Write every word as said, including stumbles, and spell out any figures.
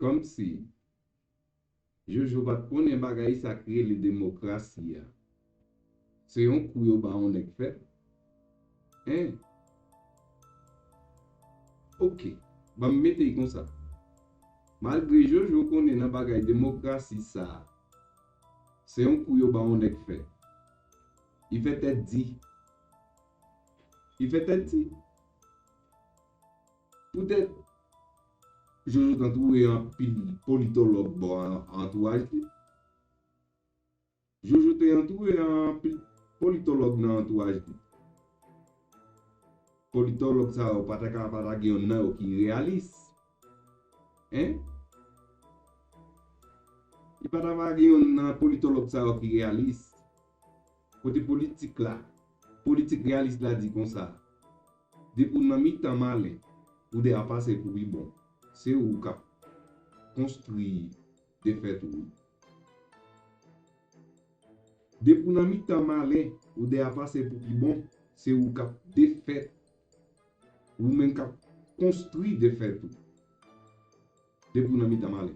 Kòmsi Jojo pa t konnen bagay sa k rele demokrasi a. Se yon kou yo ba yon nèg fè. Hein? Ok. Ban m mete l konsa. Malgre Jojo konnen nan bagay demokrasi sa, se yon kou yo ba yon nèg fè. Li fè tèt di. Li fè tèt di. Poutèt Jojo t antoure anpil politològ bò an- antouraj li. Jojo te antoure anpil politològ nan antouraj li. Politològ sa yo pa ta ka pa ta gen yonn nan yo ki reyalis. Hein? Li pa ta va gen yonn nan politològ sa yo ki reyalis. Kote politik la, politik reyalis la di konsa, depi w nan mitan malen, ou dwe ap pase pou pi bon. Se ou k ap konstwi defèt ou. Depi w nan mitan malen, ou dwe ap pase pou pi bon. Se ou k ap defèt. Ou menm k ap konstwi defèt ou. Depi w nan mitan malen.